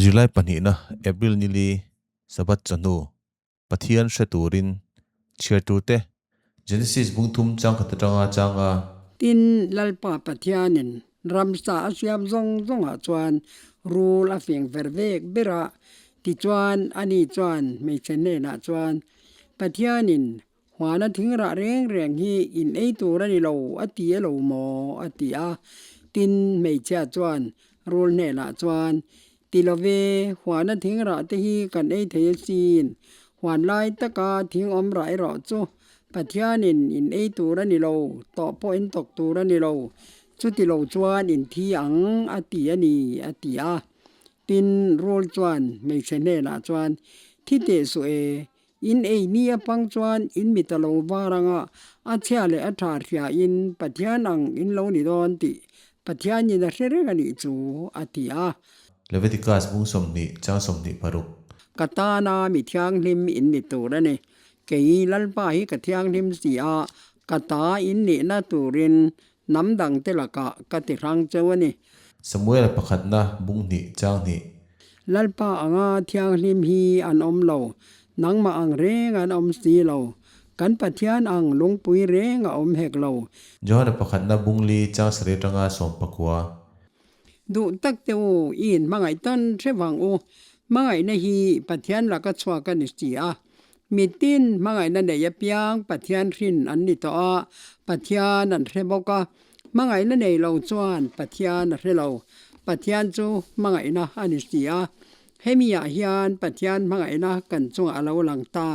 July pahnihna, April nili, Sabbath chawhnu, Pathian hre turin chhiar turte Genesis bung thum chang khat atanga chang a. Tin, Lalpa Pathianin ramsa a siam zawng zawngah chuan rul a fing ver vek ber a, tichuan ani chuan hmeichhe hnenah chuan, Pathianin huana thing rah reng reng hi in ei tur a ni lo a ti a lo maw? a ti a. Tin, hmeichhia chuan rul hnenah chuan, Ti lo ve, huana thing rah te hi kan ei thei asin. Huan lai taka thing awm rah erawh chu Pathianin in ei tur a ni lo, tawh pawh in tawk tur a ni lo. Chuti lo chuan in thi ang a ti a ni, a ti a. Tin, Rul chuan hmeichhe hnenah chuan, Thi teh suh e, in ei ni apang chuan in mi ta lo var anga a chhia leh a tha hriain Pathian ang in lo ni dawn tih Pathianin a hre reng a nih chu, a ti a. Leviticus bung 20 chang 26. Ka tana mi thianghlim in ni tur a ni. Kei Lalpa hi ka thianghlim si a, ka ta in nihna turin hnam dangte lakah ka ti hrang cheu a ni. Samuela pakhatna bung hnih chang hnih. Lalpa anga thianghlim hi an awm lo, nangmah ang reng an awm si lo, kan Pathian ang lungpui reng a awm hek lo. Johana pakhatna bung li chang sarih atanga 19. Duh tak te u, i inhmangaih tawn hre vang u, hmangaihna hi Pathian laka chhuak a ni si a. Mitin hmangaihna nei apiang Pathian hrin an ni tawh a, Pathian an hre bawk a. Hmangaihna nei lo chuan Pathian a hre lo. Pathian chu hmangaihna a ni si a. Hemi ah hian Pathian hmangaihna kan chungah a lo lang ta.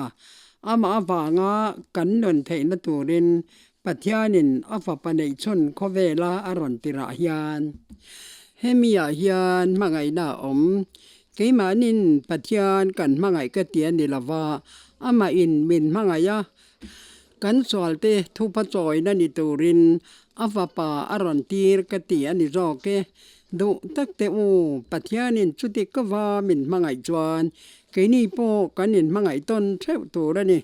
Amah avanga kan nun theihna turin Pathianin a fapa neihchhun khawvela a rawn tirah hian hemi ah hian hmangaihna a awm. Keimahnin Pathian kan hmangaih ka ti a ni lova, amah in min hmangaih a, kan sualte thupa chawina ni turin a fapa a rawn tir ka ti a ni zawk e. Duh tak teh u, Pathianin chuti ka va min hmangaih chuan keini pawh kan inhmangaih tawn theuh tur a ni.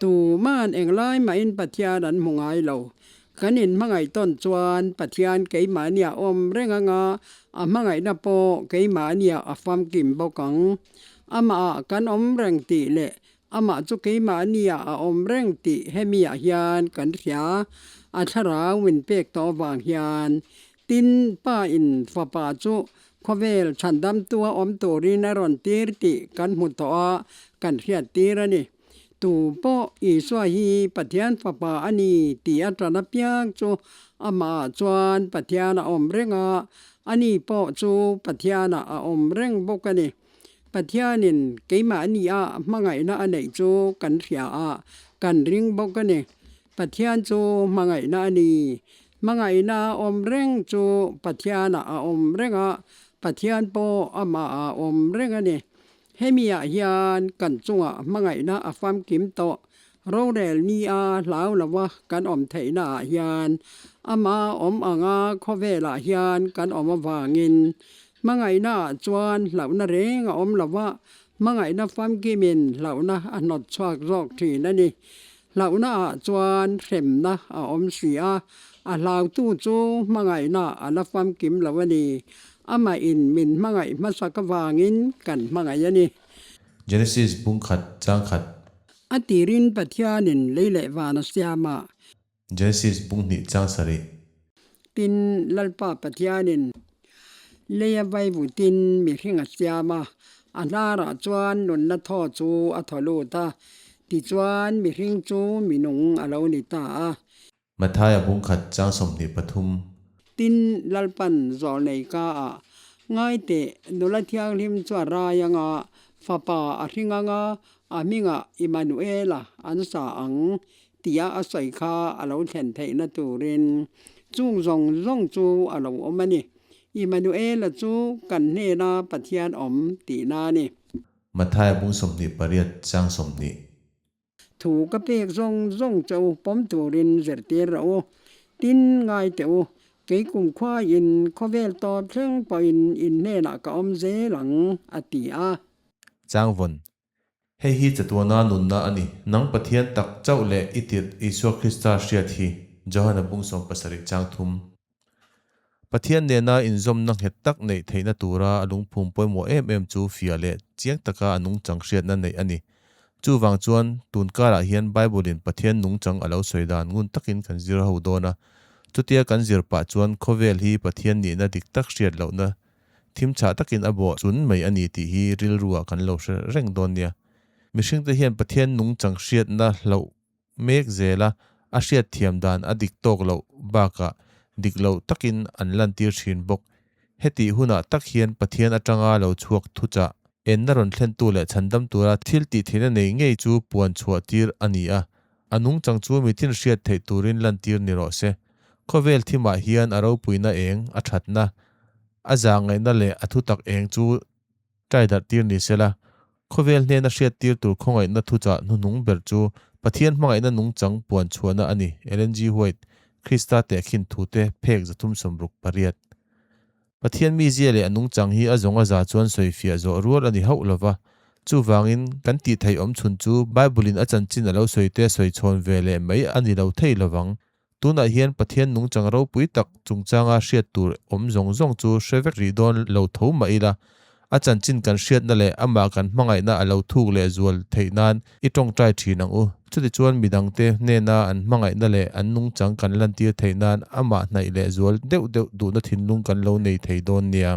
Tuman englai mahin Pathian an hmu ngai lo. Kan inhmangaih tawn chuan Pathian keimahnia awm reng anga a hmangaihna pawh keimahnia a famkim bawk ang. Amahah kan awm reng tih leh amah chu keimahnia a awm reng tih hemiah hian kan hria. A thlarau min pek tawh avang hian tin Pa in Fapa chu khawvel chhandamtua awm turin a rawn tir tih kan hmu tawh a, kan hriat tir a ni. Tu pawh Isua hi Pathian Fapa a ni tih a ṭan apiang chu amahah chuan Pathian a awm reng a, ani pawh chu Pathianah a awm reng bawk a ni. Pathianin keimahnia hmangaihna a neih chu kan hria a, kan ring bawk a ni. Pathian chu hmangaihna a ni. Hmangaihna a awm reng chu Pathianah a awm reng a, Pathian pawh amahah a awm reng a ni. Hemiah hian kan chungah hmangaihna a famkim tawh. Rorel nia hlau lova kan awm theihnaah hian ama awm anga khawvelah hian kan awm avangin hmangaihnaah chuan hlauhna reng a awm lova, hmangaihna famkimin hlauhna a hnawt chhuak zawk thin a ni. Hlauhnaah chuan hremna a awm si a, a hlautu chu hmangaihna a la famkim lo a ni. Amah in min hmangaih hmasak avangin kan hmangaih a ni. Genesis bung khat chang khat. A tirin Pathianin lei leh van a siam a. Genesis bung hnih chang sarih. Tin, Lalpa Pathianin leia vaivutin mihring a siam a, a hnarah chuan nunna thaw chu a thaw lut a, tichuan mihring chu minung a lo ni ta a. Mathaia bung khat chang 23. Tin, Lalpan zawlnei ka a ngai teh, nula thianghlim chu a rai anga, fapa a hring anga, a hmingah Immanuela an sa ang tia a sawi kha a lo thlen theihna turin chung zawng zawng chu a lo awm a ni. Immanuela chu kan hnena Pathian awm tihna a ni. Mathaia bung 28 chang 20. Thu ka pek zawng zawng che u pawm turin zirtir rawh u. Tin, ngai teh u, kei kumkhuaiin khawvel tawp thleng pawhin in hnenah ka awm zel ang, a ti a. Changvawn, Hei hi chatuana nunna a ni. Nang Pathian tak chauh leh i tirh Isua Krista hriat hi, Johana bung 17 chang thum. Pathian nena inzawmna nghet tak neih theihna tura a lungphum pawimawh em em chu fiah leh chiang taka a nungchang hriatna neih a ni. Chuvang chuan, tun karah hian Bible-in Pathian nungchang a lo sawi dan ngun takin kan zir ho dawn a. Chutia kan zir pah chuan khawvel hi Pathian nihna dik tak hriat lohna thim chhah takin a bawh chun mai a ni tih hi rilruah kan lo hre reng dawn nia. Mihringte hian Pathian nungchang hriatna hlauh mek zela a hriat thiam dan a dik tawk loh bakah dik loh takin an lantir thin bawk. Hetih hunah tak hian Pathian atanga lo chhuak thuchah enna rawn thlentu leh chhandam tura thil tih theihna nei ngei chu puan chhuah tir a ni a, a nungchang chu mitin hriat theih turin lantir ni rawh se. Khawvel thimah hian a ropuina eng, a thatna, a zahngaihna leh a thutak eng chu ṭai darh tir ni sela, Khawvel hnena hriattir tur khawngaihna thuchah hnuhnung ber chu Pathian hmangaihna nungchang puan chhuahna a ni, Ellen G. White, Krista tehkhin thute phek 368. Pathian mizia leh a nungchang hi a zawng a za chuan sawifiah zawh rual a ni hauh lo va. Chuvangin, kan tih theih awm chhun chu Bible-in a chanchin a lo sawite sawi chhawn ve leh mai a ni lo thei lo vang. Tunah hian Pathian nungchang ropui tak chungchanga hriat tur awm zawng zawng chu hre vek rih dawn lo tho mah ila, a chanchin kan hriatna leh amah kan hmangaihna a lo thuk leh zual theih nan i tawngtai thin ang u. Chutichuan midangte hnena an hmangaihna leh an nungchang kan lantir theih nan amah hnaih leh zual deuh deuh duhna thinlung kan lo nei thei dawn nia.